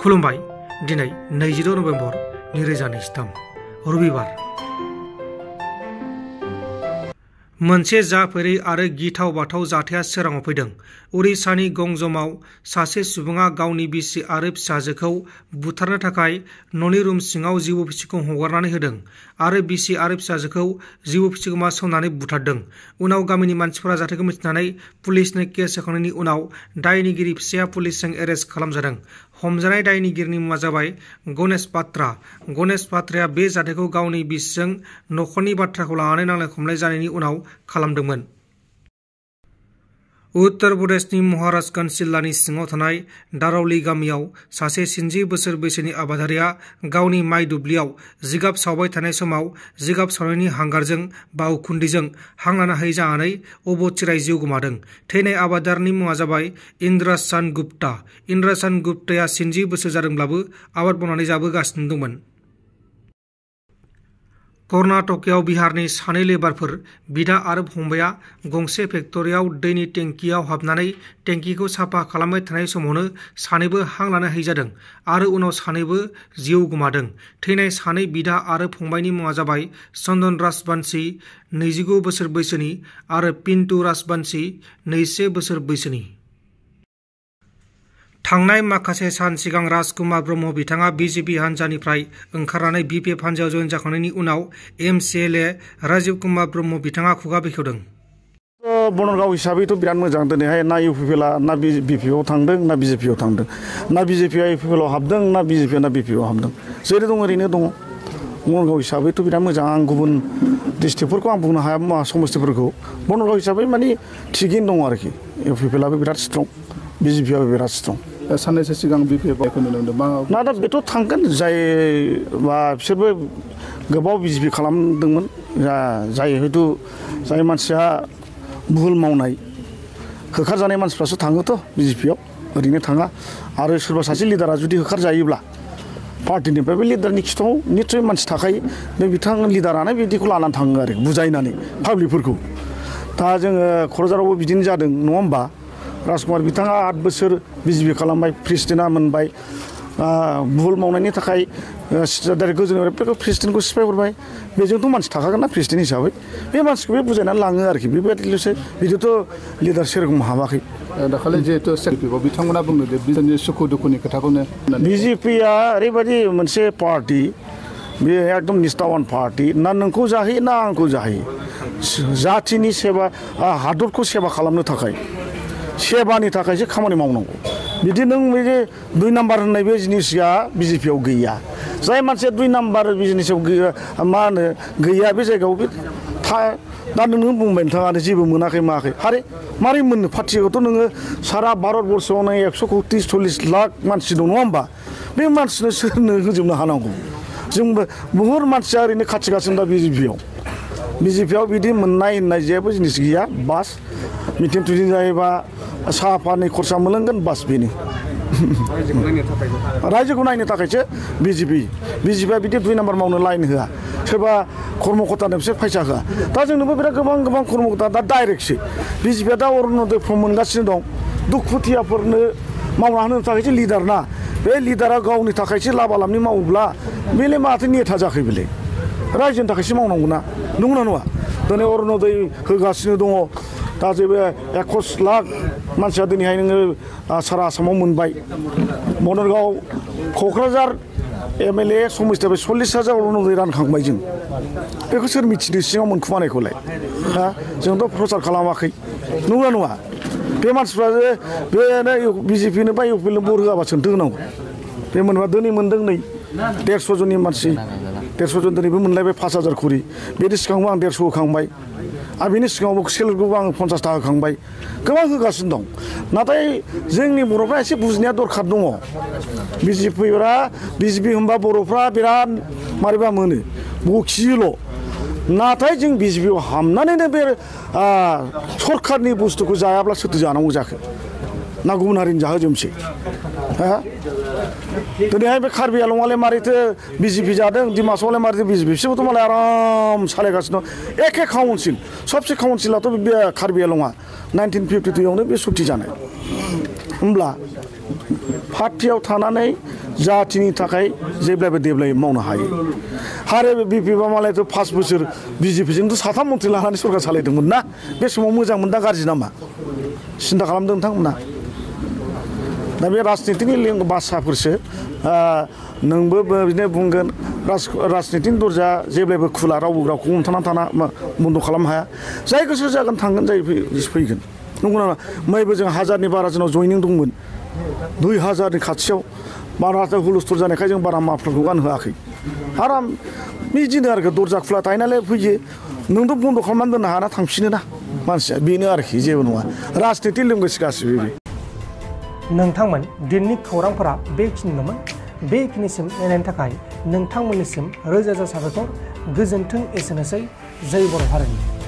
खुलुमबाय दिनै 26 नभेम्बर 2023 रबिबार मोनसे जाफेरै आरो गिथाव बाथाव जाथाया सोराङाव फैदों। उरिष्यानि गंजमआव सासे सुबुङा गावनि बिसि आरो फिसाजोखौ बुथारनो थाखाय न'नि रुम सिङाव जिबौ फिसिखौ हगारनानै होदों आरो बिसि आरो फिसाजोखौ जिबौ फिसिखौ सौनानै बुथारदों। उनाव गामिनि मानसिफोरा जाथायखौ मिथिनानै पुलिसनो केस होखांनायनि उनाव दायनिगिरि फिसाया पुलिसजों एरेस्ट खालामजादों। हमजानाय दायनिगिरिनि मुङा जाबाय गणेश बात्रा। गणेश बात्राया बे जाथायखौ गावनि बिसिजों नखरनि बाथ्राखौ लानानै नांलाय खमलाय जानायनि उनाव खालामदोंमोन। उत्तर प्रदेशनि महाराजगंज जिल्लानि सिङाव थानाय दारौली गामियाव सासे 60 बोसोर बैसोनि आबादारिया गावनि माइ दुब्लियाव जिगाब सावबाय थानाय समाव जिगाब सावनायनि हांगारजों बा उखुन्दैजों हां लानो हायै जानानै अबथिरायै जिउ गोमादों। थैनाय आबादारिनि मुङा जाबाय इन्द्रचान्द गुप्ता। इन्द्रचान्द गुप्ताया 60 बोसोर जादोंब्लाबो आबाद मावनानै जाबोगासिनो दंमोन। कर्नाटकआव बिहारनि सानै लेबारफोर बिदा आरो फंबाया गंसे फेक्टरियाव दैनि टेंकियाव हाबनानै टेंकिखौ साफा खालामबाय थानाय समावनो सानैबो हां लानो हायै जादों आरो उनाव सानैबो जिउ गोमादों। थैनाय सानै बिदा आरो फंबायनि मुङा जाबाय चन्दन राजबंशी 29 बोसोर बैसोनि आरो पिन्टू राजबंशी 21 बोसोर बैसोनि। थांनाय माखासे सान सिगां राजकुमार ब्रह्म बिथाङा बिजेपि हान्जानिफ्राय ओंखारनानै बिपिएफ हान्जायाव जयेन जाखांनायनि उनाव एमसिएलए राजीव कुमार ब्रह्म बिथाङा खुगा बेखेवदों। बनरगाव हिसाबैथ' बिराद मोजां दिनैहाय ना इउपिपिएलआ ना बिपिएफआव थांदों ना बिजेपिआव थांदों, ना बिजेपिआ इउपिपिएलआव हाबदों ना बिजेपिआ ना बिपिएफआव हाबदों। जेरै दं ओरैनो दङ। बनरगाव हिसाबैथ' बिराद मोजां। आं गुबुन डिस्ट्रिक्टफोरखौ आं बुंनो हाया समस्थिफोरखौ। बनरगाव हिसाबै माने थिगैनो दङ आरोखि। इउपिपिएलआबो बिराद स्ट्रं, बिजेपिआबो बिराद स्ट्रं। साननैसो सिगां बिपिएफखौ नुनो मोनदों ना दा बेथ' थांगोन जाय बिसोरबो गोबाव बिजेपि खालामदोंमोन। जाय हयथ' जाय मानसिया भुल मावनाय होखारजानाय मानसिफ्रासो थाङोथ' बिजेपिआव, ओरैनो थाङा। आरो सोरबा सासे लिडारा जुदि होखारजायोब्ला पार्टिनिफ्राय बे लिडारनि खिथाव निस्सय मानसि थाखायो। बे बिथां लिडारानो बिदिखौ लानानै थाङो आरो बुजायनानै पाब्लिकफोरखौ। दा जोङो क'क्राझारावबो बिदिनो जादों नङा होमबा? राजकुमार बिथाङा 8 बोसोर बिजेपि खालामबाय, प्रेसिडेन्टआ मोनबाय। भुल मावनायनि थाखाय डाइरेक्ट गोजौनिफ्राय प्रेसिडेन्टखौ सिफायहरबाय। बेजोंथ' मानसि थाखागोन ना प्रेसिडेन्ट हिसाबै। बे मानसिखौ बे बुजायनानै लाङो आरोखि। बेबायदिल'सो, बिदिथ' लिडार सेरखम हाबाखै। दाखालि जिहेतु बिजेपिआव बिथांमोना बुंदों जे बिजोंनि सुखु दुखुनि खोथाखौनो। बिजेपिआ ओरैबायदि मोनसे पार्टि, बे एकदम निस्थावान पार्टि। ना नोंखौ जाहोयो ना आंखौ जाहोयो। जाथिनि सेबा, हादरखौ सेबा खालामनो थाखाय, सेबानि थाखायसो खामानि मावनांगौ। बिदि नों बे 2 नाम्बार होननाय बे जिनिसा बिजेपिआव गैया। जाय मानसिया 2 नाम्बार बिजनेसाव गैया, मा होनो गैया, बे जायगायाव बे दा नोङो बुंबाय नोंथाङानो जेबो मोनाखै मायाखै। आरे मारै मोननो? पार्टिखौथ' नोङो सारा भारतबर्षआवनो 140 लाख मानसि दं नङा होमबा? बे मानसिनो सोरनो होजोबनो हानांगौ? जोंबो बुहुत मानसिया ओरैनो खाथिगासिनो दा बिजेपिआव बिदि मोननाय होननाय जेबो जिनिस गैया। बास मिटिं थुटिं जायोबा साहा पानि खरसा मोनलोंगोन, बास बेनो। रायजोखौ नायनो थाखायसो बिजेपिआ बिदि 2 नाम्बार मावनो लाइन होआ। सोरबा कर्मकर्तानो बिसोर फैसा होआ। दा जोंनोबो बिराद गोबां कर्मकर्ता दा डाइरेक्टसो। बिजेपिआ दा अरुण'दय फर्म मोनगासिनो दं। दुखुथियाफोरनो मावना होनो थाखायसो लिडार ना। बे लिडारा गावनि थाखायसो लाबा लाबनि मावोब्ला बेलाय माथो नेता जाखै बेलाय? रायजोनि थाखायसो मावनांगौ ना, नंगौना नङा? दिनै अरुण'दय होगासिनो दङ। दा जेबो 21 लाख मानसिया दिनैहाय नोङो सारा आसामाव मोनबाय। बनरगाव क'क्राझार एमएलए समस्थियाव 40,000 अरुण'दय रानखांबाय जों। बेखौ सोर मिथिनो सिङाव मोनखुमानायखौलाय? जोंथ' प्रचार खालामाखै, नंगौना नङा? बे मानसिफ्रा बेनो बिजेपिनो बा इउपिएलनो भट होआबा सोंथो होनांगौ। बे मोनबा दिनै मोनदों नै 150 जननि मानसि, 150 जन दिनैबो मोनलायबाय 5,000 खरि। बेनि सिगांबो आं 150 होखांबाय। आरो बेनि सिगाङावबो सेल्फ ग्रुपआव आं 50 थाखा होखांबाय। गोबां होगासिनो दं। नाथाय जोंनि बर'फ्रा एसे बुजिनाया दरखार दङ। बिजेपि होनबा बर'फ्रा बिराद मारैबा मोनो, बखियोल'। नाथाय जों बिजेपिआव हाबनानैनो बे सरकारनि बुस्थुखौ जायाब्ला सोरथो जानांगौ जाखो? ना गुबुन हारिनि जाहोजोबसै? दिनैहाय बे कार्बि आलंआलाय मारैथो बिजेपि जादों, डिमासावलाय मारैथो बिजेपि? बिसोरबोथ' मालाय आराम सालायगासिनो दं। एखे काउन्सिल, सबसे काउन्सिलाथ' बे कार्बि आलंआ 1952आवनो बे सुक्ति जानाय। होमब्ला पार्टियाव थानानै जाथिनि थाखाय जेब्लाबो डेभेलप मावनो हायो आरो बिपिबा मालायथ' 5 बोसोर बिजेपिजोंथ' 7 मन्थ्रि लानानै सरकार सालायदोंमोन ना बे समाव मोजां मोन दा गाज्रि नामा सिन्था खालामदों नोंथांमोना दा बे राजनितिनि बाथ्राफोरसो नोंबो बिदिनो बुंगोन राजनितिनि दरजा जेब्लाबो खुला रावबो रावखौ हमथानानै थाना बन्द' खालामनो हाया जाय गोसो जागोन थांगोन जाय फैगोन नंगौ नामा मैबो जों 1000नि बारा जोंनाव जयनिं दंमोन 2000नि खाथियाव बारा हुलस्थुल जानायखाय जों बारा माफोरखौ गानहोआखै आराम बिदिनो आरोखि दरजा खुला थायो नालाय फैयो नोंथ' बन्द' खालामनानै दोननो हाना थांफिनो ना मानसिया बेनो आरोखि जेबो नङा राजनिति लेंगुवेज गासिबो बे नोंथांमोन दिननि खौरांफोरा बेखिनिल'मोन बेखिनिसिम नायनायनि थाखाय नोंथांमोननिसिम रोजा रोजा साबायखर गोजोन्थों एसेनोसै जय बर' हारिनि